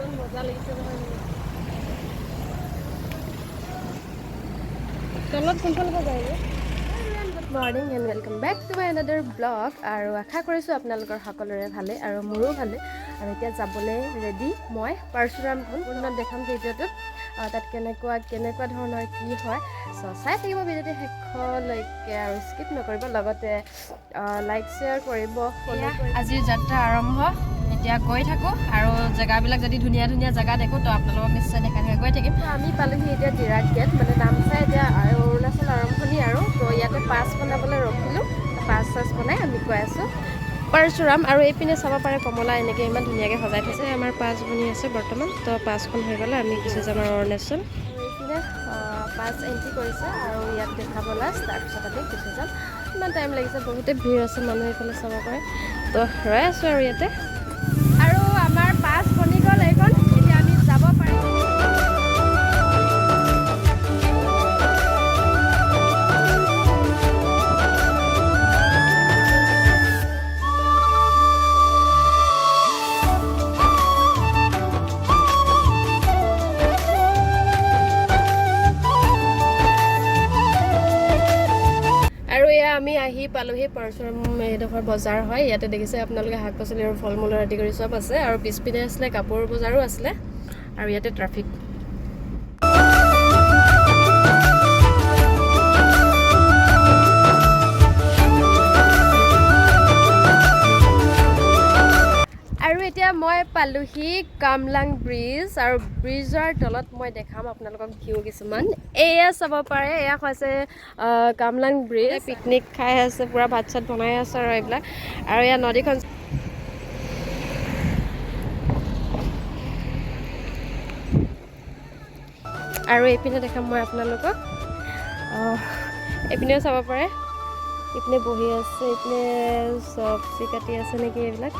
ইমান মজা লাগিছে নহয়। তলত কোনফালৰ পৰা যায়? Good morning and welcome back to my another vlog. আৰু আশা কৰিছোঁ আপোনালোকৰ সকলোৰে ভালে আৰু মোৰো ভালে। আৰু এতিয়া যাবলৈ ৰেডি মই পৰশুৰাম কুণ্ড দেখাম ভিডিঅ'টোত, তাত কেনেকুৱা কেনেকুৱা ধৰণৰ কি হয়। চ' চাই থাকিব ভিডিঅ'টো শেষলৈকে আৰু স্কিপ নকৰিব, লগতে লাইক শ্বেয়াৰ কৰিব। আজিৰ যাত্ৰা আৰম্ভ। এতিয়া গৈ থাকোঁ আৰু জেগাবিলাক যদি ধুনীয়া ধুনীয়া জেগা দেখোঁ, তো আপোনালোকক নিশ্চয় দেখাই দেখাই গৈ থাকিম। আমি পালোহি এতিয়া ডিৰাক গেট, মানে নামচাই এতিয়া আৰু অৰুণাচল আৰম্ভণি। আৰু তো ইয়াতে পাছ বনাবলৈ ৰখিলোঁ। পাছ চাছ বনাই আমি গৈ আছোঁ পৰশুৰাম। আৰু এইপিনে চাব পাৰে, কমলা এনেকৈ ইমান ধুনীয়াকৈ সজাই থৈছে। আমাৰ পাছ বনি আছে বৰ্তমান। তো পাছখন হৈ গ'লে আমি গুচি যাম আৰু অৰুণাচল। আৰু এইপিনে পাছ এণ্ট্ৰি কৰিছে আৰু ইয়াত দেখাব লাষ্ট, তাৰপিছত আমি গুচি যাম। ইমান টাইম লাগিছে, বহুতে ভিৰ আছে মানুহ, এইফালে চাব পাৰে। তো ৰৈ আছোঁ আৰু ইয়াতে। আৰু আমাৰ পাছ বনি গ'ল এইখন, এতিয়া আমি যাব পাৰিম। আৰু এয়া আমি আহি পালোহি পৰশুৰাম। এইডোখৰ বজাৰ হয়। ইয়াতে দেখিছে আপোনালোকে, শাক পাচলি আৰু ফল মূলৰ আদি কৰি চব আছে। আৰু পিছপিনে আছিলে কাপোৰ বজাৰো আছিলে। আৰু ইয়াতে ট্ৰাফিক। আৰু এতিয়া মই পালোহি কামলাং ব্ৰিজ। আৰু ব্ৰিজৰ তলত মই দেখাম আপোনালোকক ভিউ কিছুমান। এয়া চাব পাৰে, এয়া হৈছে কামলাং ব্ৰিজ। পিকনিক খাই আছে, পূৰা ভাত চাত বনাই আছে আৰু এইবিলাক। আৰু এয়া নদীখন। আৰু এইপিনে দেখাম মই আপোনালোকক। এইপিনেও চাব পাৰে, এইপিনে বহি আছে, এইপিনে চব্জি কাটি আছে নেকি এইবিলাক।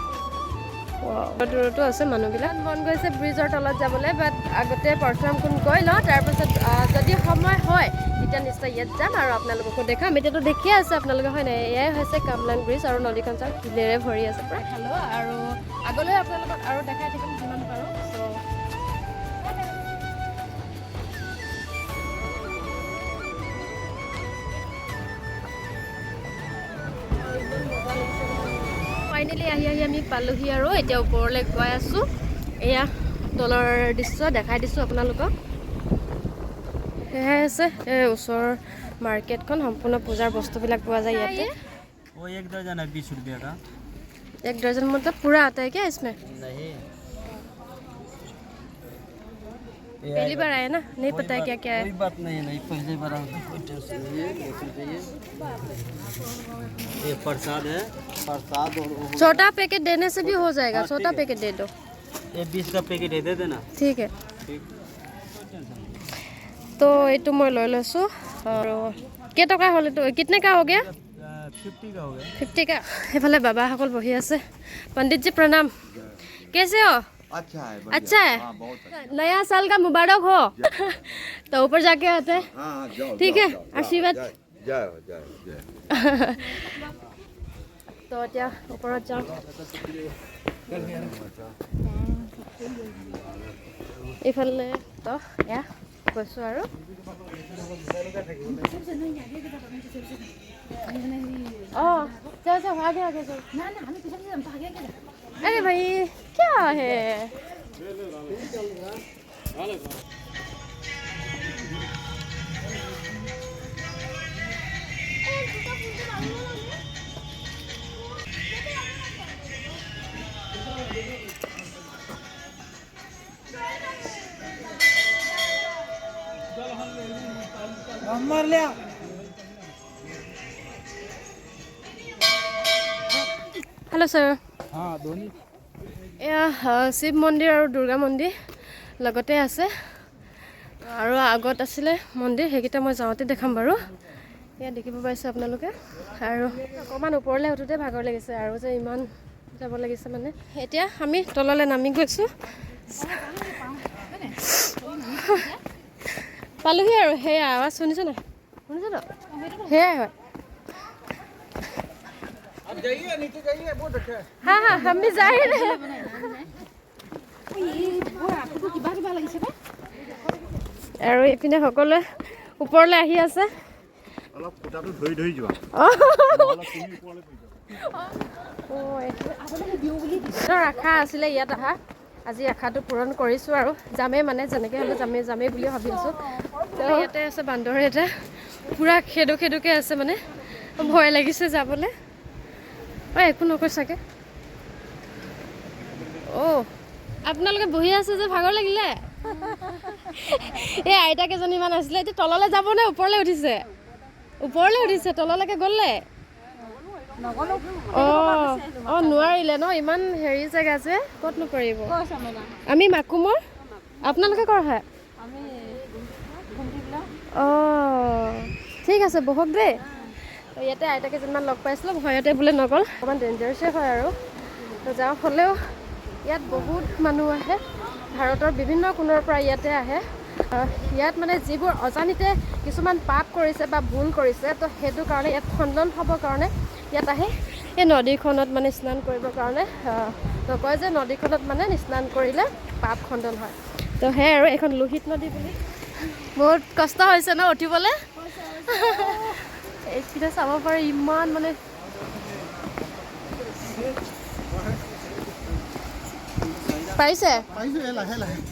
দূৰতো আছে মানুহবিলাক। মন গৈছে ব্ৰিজৰ তলত যাবলৈ, বাট আগতে পৰশুৰাম কুণ্ড গৈ লওঁ, তাৰপাছত যদি সময় হয় তেতিয়া নিশ্চয় ইয়াত যাম আৰু আপোনালোককো দেখাম। এতিয়াতো দেখিয়ে আছে আপোনালোকে, হয় নাই? এয়াই হৈছে কামলাং ব্ৰিজ। আৰু নদীখন চাওক, শিলেৰে ভৰি আছে পূৰা। খালোঁ আৰু আগলৈ আপোনালোকক আৰু দেখাই থাকিম যিমান পাৰোঁ। চ' ফাইনেলি আহি আহি আমি পালোহি আৰু এতিয়া ওপৰলৈ গৈ আছোঁ। এয়া তলৰ দৃশ্য দেখাই দিছোঁ আপোনালোকক। সেয়াই আছে এই ওচৰৰ মাৰ্কেটখন, সম্পূৰ্ণ পূজাৰ বস্তুবিলাক পোৱা যায় ইয়াতে। वो एक दर्जन है 20 रुपये का। एक दर्जन मतलब पूरा आता है क्या इसमें? नहीं। पहली बार आए ना, नहीं पता है क्या क्या है। कोई बात नहीं, नहीं, पहली बार आए तो कोई टेंशन नहीं है। कैसे चाहिए? ये प्रसाद है, प्रसाद और छोटा पैकेट देने से भी हो जाएगा। हाँ, छोटा ठीक है। पैकेट दे दो। ये 20 का पैकेट है, दे देना। ठीक है। ठीक, कोई टेंशन नहीं। তো এইটো মই লৈ লৈছোঁ। আৰু কেইটকা হ'ল এইটো? कितने का हो गया? 50 का हो गया। 50 का। সেইফালে বাবাসকল বহি আছে। पंडित जी, प्रणाम। कैसे हो? अच्छा है, बढ़िया। अच्छा है? हाँ, बहुत अच्छा। नया साल का मुबारक हो। तो ऊपर जाके आते हैं। हाँ हाँ, जाओ। ठीक जाओ, है, जाओ, जाओ, आशीर्वाद। जय जय हो, जय हो, जय हो। তো এতিয়া ওপৰত যাওঁ। এইফালে তো এয়া গৈছোঁ আৰু। অঁ, যাওঁ যাওঁ, आगे आगे जाओ। अरे भाई, क्या है? Hello sir. हाँ, धोनी। এয়া শিৱ মন্দিৰ আৰু দুৰ্গা মন্দিৰ লগতে আছে। আৰু আগত আছিলে মন্দিৰ, সেইকেইটা মই যাওঁতে দেখাম বাৰু। এয়া দেখিব পাইছে আপোনালোকে। আৰু অকণমান ওপৰলৈ উঠোঁতে ভাগৰ লাগিছে আৰু যে ইমান যাব লাগিছে মানে। এতিয়া আমি তললৈ নামি গৈছোঁ, পালোহি। আৰু সেয়া আৱাজ শুনিছে নাই? শুনিছে ন? সেয়াই হয়। हाँ हाँ, हम भी जा ही रहे हैं। আৰু এইপিনে সকলোৱে ওপৰলৈ আহি আছে। অলপ খুঁটাটো ধৰি ধৰি যোৱা। নিজৰ আশা আছিলে ইয়াত অহা, আজি আশাটো পূৰণ কৰিছোঁ আৰু যামেই, মানে যেনেকৈ হ'লেও যামেই যামেই বুলি ভাবি আছোঁ। তো ইয়াতে আছে বান্দৰ, এটা পূৰা খেদো খেদোকৈ আছে, মানে ভয় লাগিছে যাবলৈ। অ' একো নকয় চাগে। অ' আপোনালোকে বহি আছে যে, ভাগৰ লাগিলে? এই আইতা কেইজনীমান আছিলে, এতিয়া তললৈ যাব নে ওপৰলৈ উঠিছে? ওপৰলৈ উঠিছে, তললৈকে গ'লে? অঁ অঁ, নোৱাৰিলে ন, ইমান হেৰি জেগা যে, ক'তনো পাৰিব। আমি মাকুমৰ, আপোনালোকে কৰ হয়? অঁ ঠিক আছে, বহক দেই। ইয়াতে আইতা কেইজনমান লগ পাইছিলোঁ, ভয়তে বোলে নগ'ল, অকণমান ডেঞ্জাৰাছে হয় আৰু। তো যাওঁ হ'লেও ইয়াত বহুত মানুহ আহে, ভাৰতৰ বিভিন্ন কোণৰ পৰা ইয়াতে আহে। ইয়াত মানে যিবোৰ অজানিতে কিছুমান পাপ কৰিছে বা ভুল কৰিছে, তো সেইটো কাৰণে ইয়াত খণ্ডন হ'বৰ কাৰণে ইয়াত আহে। এই নদীখনত মানে স্নান কৰিবৰ কাৰণে, তো কয় যে নদীখনত মানে স্নান কৰিলে পাপ খণ্ডন হয়। তো সেয়াই আৰু, এইখন লোহিত নদী বুলি। বহুত কষ্ট হৈছে ন উঠিবলৈ? এইপিনে চাব পাৰে ইমান মানে পাৰিছে।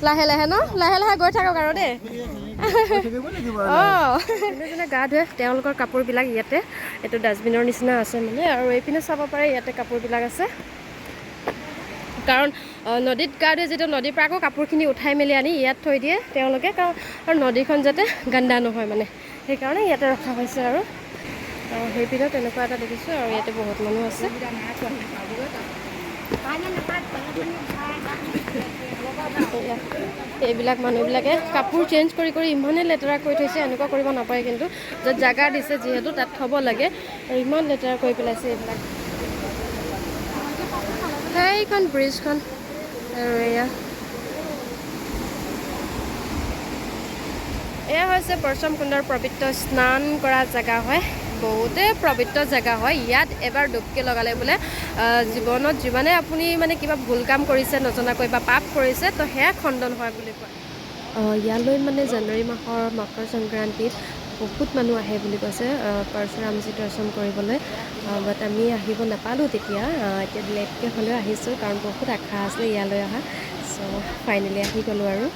লাহে লাহে ন, লাহে লাহে গৈ থাকক আৰু দেই। অঁ, যোনে যোনে গা ধুৱে তেওঁলোকৰ কাপোৰবিলাক ইয়াতে, এইটো ডাষ্টবিনৰ নিচিনা আছে মানে। আৰু এইপিনে চাব পাৰে ইয়াতে কাপোৰবিলাক আছে, কাৰণ নদীত গা ধুৱে যেতিয়া নদীৰ পৰা আকৌ কাপোৰখিনি উঠাই মেলি আনি ইয়াত থৈ দিয়ে তেওঁলোকে, কাৰণ আৰু নদীখন যাতে গন্দা নহয় মানে, সেইকাৰণে ইয়াতে ৰখা হৈছে। আৰু সেইপিনেও তেনেকুৱা এটা দেখিছোঁ। আৰু ইয়াতে বহুত মানুহ আছে। এইবিলাক মানুহবিলাকে কাপোৰ চেঞ্জ কৰি কৰি ইমানেই লেতেৰা কৰি থৈছে, এনেকুৱা কৰিব নাপায় কিন্তু, য'ত জাগা দিছে যিহেতু তাত থ'ব লাগে, আৰু ইমান লেতেৰা কৰি পেলাইছে এইবিলাক। সেইখন ব্ৰিজখন আৰু এয়া হৈছে পৰশুৰাম কুণ্ডৰ পবিত্ৰ স্নান কৰা জেগা হয়, বহুতেই পবিত্ৰ জেগা হয়। ইয়াত এবাৰ ডুবকি লগালে বোলে জীৱনত যিমানে আপুনি মানে কিবা ভুল কাম কৰিছে নজনাকৈ বা পাপ কৰিছে, তো সেয়া খণ্ডন হয় বুলি কয়। ইয়ালৈ মানে জানুৱাৰী মাহৰ মকৰ সংক্ৰান্তিত বহুত মানুহ আহে বুলি কৈছে, পৰশুৰামজী দৰ্শন কৰিবলৈ। বাট আমি আহিব নাপালোঁ তেতিয়া, এতিয়া লেটকৈ হ'লেও আহিছোঁ, কাৰণ বহুত আশা আছিলে ইয়ালৈ অহা। চ' ফাইনেলি আহি গ'লোঁ আৰু।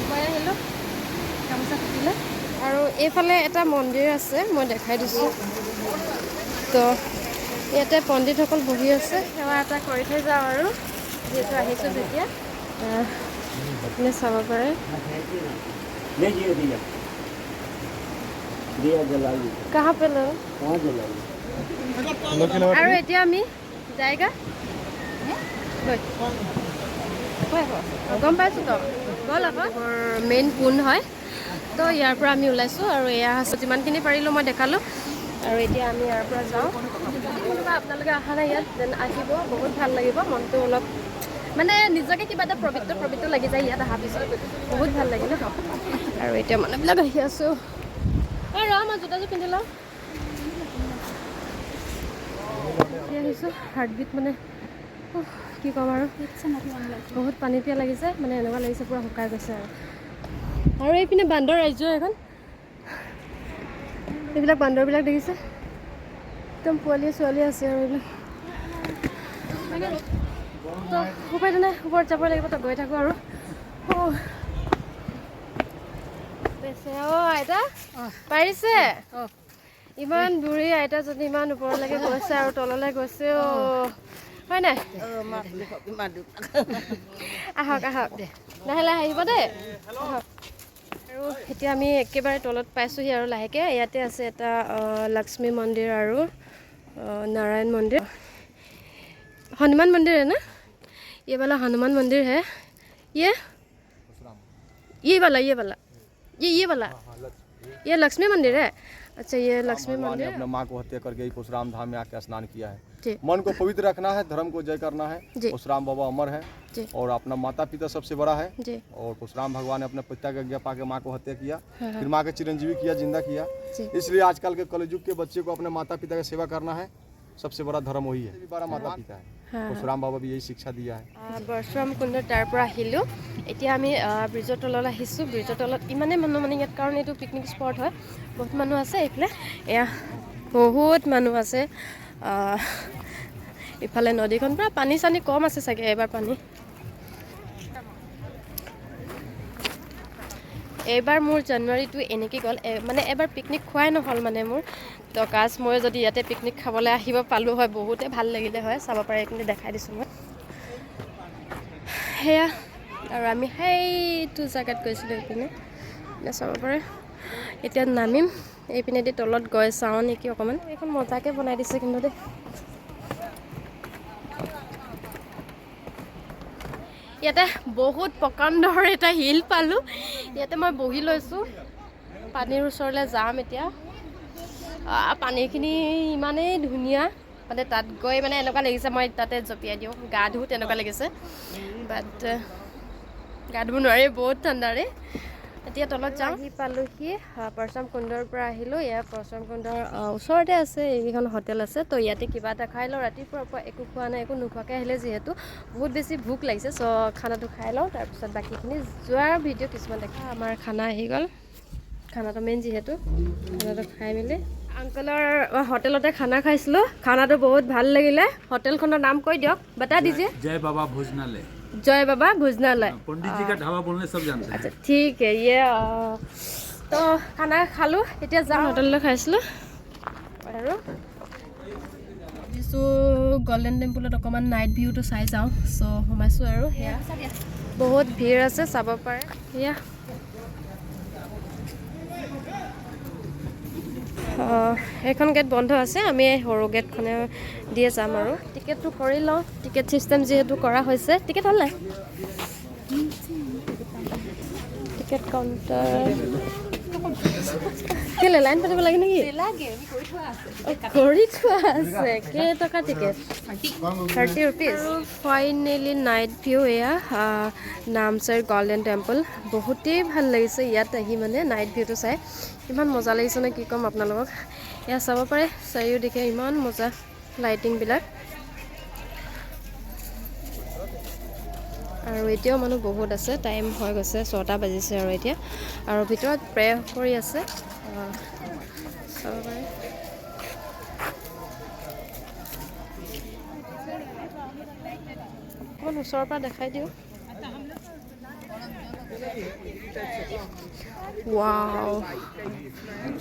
গৈ আহিলোঁ, গামোচা কুটিলে। আৰু এইফালে এটা মন্দিৰ আছে, মই দেখাই দিছোঁ। তো ইয়াতে পণ্ডিতসকল বহি আছে, সেৱা এটা কৰি থৈ যাওঁ আৰু, যিহেতু আহিছোঁ যেতিয়া। আপুনি চাব পাৰে। কাহা পে ল? আৰু এতিয়া আমি যায়গা গম পাইছোঁ তো, গ'ল আকৌ মেইন কুণ্ড হয়। তো ইয়াৰ পৰা আমি ওলাইছোঁ আৰু এয়া যিমানখিনি পাৰিলোঁ মই দেখালোঁ। আৰু এতিয়া আমি ইয়াৰ পৰা যাওঁ। যদি কোনোবা আপোনালোকে অহা নাই ইয়াত, then আহিব, বহুত ভাল লাগিব। মনটো অলপ মানে নিজকে কিবা এটা পবিত্ৰ পবিত্ৰ লাগি যায় ইয়াত অহাৰ পিছত, বহুত ভাল লাগিলে। আৰু এতিয়া মানুহবিলাক আহি আছোঁ। অঁ ৰ, মই জোতাযোৰ পিন্ধি লওঁ। আহিছোঁ, হাৰ্টবিট মানে কি ক'ম আৰু, বহুত পানী পিয়া লাগিছে, মানে এনেকুৱা লাগিছে পূৰা শুকাই গৈছে আৰু। আৰু এইপিনে বান্দৰ ৰাজ্য এখন, এইবিলাক বান্দৰবিলাক দেখিছে, একদম পোৱালীয়ে ছোৱালী আছে আৰু এইবিলাক। তো উপায়তো নাই, ওপৰত যাব লাগিব, তো গৈ থাকোঁ আৰু। অঁ আইতা পাৰিছে, ইমান বুঢ়ী আইতাজনী ইমান ওপৰলৈকে গৈছে আৰু তললৈ গৈছে। অ' হয় নাই? আহক আহক, লাহে লাহে আহিব দেই। আহক। আৰু এতিয়া আমি একেবাৰে তলত পাইছোঁহি আৰু লাহেকৈ। ইয়াতে আছে এটা লক্ষ্মী মন্দিৰ আৰু नारायण मंदिर, हनुमान मंदिर है ना ये वाला? हनुमान मंदिर है ये, ये वाला, ये वाला, ये वाला, ये लक्ष्मी मंदिर है। अच्छा, ये राम लक्ष्मी भगवान ने मंदिर। अपने माँ को हत्या करके परशुराम धाम में आके स्नान किया है। जी। मन को पवित्र रखना है, धर्म को जय करना है। जी। परशुराम बाबा अमर है। जी। और अपना माता पिता सबसे बड़ा है। जी। और परशुराम भगवान ने अपने पिता का आज्ञा पाके माँ को हत्या किया, हाँ। फिर माँ के चिरंजीवी किया, जिंदा किया। जी। इसलिए आजकल के कलयुग के बच्चे को अपने माता पिता की सेवा करना है, सबसे बड़ा धर्म वही है। बड़ा माता पिता है। हाँ। परशुराम बाबा भी यही शिक्षा दिया है। পৰশুৰাম কুণ্ড তাৰ পৰা আহিলোঁ। এতিয়া আমি ব্ৰিজৰ তলত আহিছোঁ। ব্ৰিজৰ তলত ইমানেই মানুহ মানে ইয়াত, কাৰণ এইটো পিকনিক স্পট হয়, বহুত মানুহ আছে এইফালে। এয়া বহুত মানুহ আছে। ইফালে নদীখন পূৰা পানী চানী কম আছে চাগে এইবাৰ পানী। এইবাৰ মোৰ জানুৱাৰীটো এনেকৈ গ'ল, মানে এবাৰ পিকনিক খোৱাই নহ'ল মানে মোৰ। তো কাজ মই যদি ইয়াতে পিকনিক খাবলৈ আহিব পালোঁ হয়, বহুতে ভাল লাগিলে হয়। চাব পাৰে, এইখিনি দেখাই দিছোঁ মই সেয়া। আৰু আমি সেইটো জেগাত গৈছিলোঁ, এইপিনে এতিয়া চাব পাৰে। এতিয়া নামিম এইপিনেদি, তলত গৈ চাওঁ নেকি অকণমান। এইখন মজাকৈ বনাই দিছে কিন্তু দেই। ইয়াতে বহুত প্ৰকাণ্ডৰ এটা শিল পালোঁ, ইয়াতে মই বহি লৈছোঁ। পানীৰ ওচৰলৈ যাম এতিয়া। পানীখিনি ইমানেই ধুনীয়া, মানে তাত গৈ মানে এনেকুৱা লাগিছে মই তাতে জঁপিয়াই দিওঁ, গা ধুওঁ তেনেকুৱা লাগিছে। বাট গা ধুব নোৱাৰি, বহুত ঠাণ্ডা ৰে। এতিয়া তলত যাওঁ। আহি পালোহি, পৰশুৰাম কুণ্ডৰ পৰা আহিলোঁ। ইয়াৰ পৰশুৰাম কুণ্ডৰ ওচৰতে আছে এইকেইখন হোটেল আছে। তো ইয়াতে কিবা এটা খাই লওঁ। ৰাতিপুৱাৰ পৰা একো খোৱা নাই, একো নোখোৱাকৈ আহিলে যিহেতু বহুত বেছি ভোক লাগিছে। চ' খানাটো খাই লওঁ, তাৰপিছত বাকীখিনি যোৱাৰ ভিডিঅ' কিছুমান দেখা। আমাৰ খানা আহি গ'ল। খানাটো মেইন যিহেতু, খানাটো খাই মেলি আংকলৰ হোটেলতে খানা খাইছিলোঁ। খানাটো বহুত ভাল লাগিলে। হোটেলখনৰ নাম কৈ দিয়ক, बता दीजिए। जय बाबा भोजनालय। जय बाबा भोजनालय। पंडित जी का ढाबा बोलने सब जानते हैं। अच्छा, ठीक है। ये তো খানা খালোঁ, এতিয়া যাওঁ। হোটেললৈ খাইছিলোঁ আৰু ভাবিছোঁ গল্ডেন টেম্পলত অকণমান নাইট ভিউটো চাই যাওঁ। চ' সোমাইছোঁ আৰু সেয়া বহুত ভিৰ আছে, চাব পাৰে সেয়া। এইখন গেট বন্ধ আছে, আমি এই সৰু গেটখনে দিয়ে যাম। আৰু টিকেটটো কৰি লওঁ, টিকেট ছিষ্টেম যিহেতু কৰা হৈছে। টিকেট হ'ল নাই? টিকেট কাউণ্টাৰ কেলে লাইন পাতিব লাগে নেকি? কৰি থোৱা আছে। কেইটকা ticket? 30 rupees. Finally night view এয়া নামচাইৰ গল্ডেন টেম্পল। বহুতেই ভাল লাগিছে ইয়াত আহি, মানে নাইট ভিউটো চাই ইমান মজা লাগিছে নে কি ক'ম আপোনালোকক। এয়া চাব পাৰে, চাৰিওদিশে ইমান মজা লাইটিংবিলাক। আৰু এতিয়াও মানুহ বহুত আছে। টাইম হৈ গৈছে, 6টা বাজিছে আৰু এতিয়া আৰু ভিতৰত প্ৰে কৰি আছে। চাব পাৰে। অকণমান ওচৰৰ পৰা দেখাই দিওঁ। ৱাও,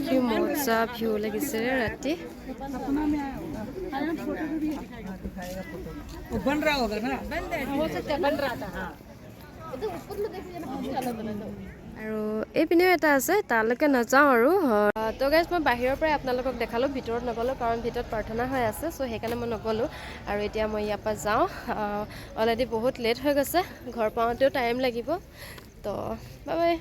কি মজা ভিউ লাগিছে ৰে ৰাতি। बन रहा होगा ना? बन रहा था। আৰু এইপিনেও এটা আছে, তালৈকে নাযাওঁ আৰু। তো গাইজ, মই বাহিৰৰ পৰাই আপোনালোকক দেখালোঁ, ভিতৰত নগ'লোঁ, কাৰণ ভিতৰত প্ৰাৰ্থনা হৈ আছে। চ' সেইকাৰণে মই নগ'লোঁ। আৰু এতিয়া মই ইয়াৰ পৰা যাওঁ। অলৰেডি বহুত লেট হৈ গৈছে, ঘৰ পাওঁতেও টাইম লাগিব। তো বাই বাই।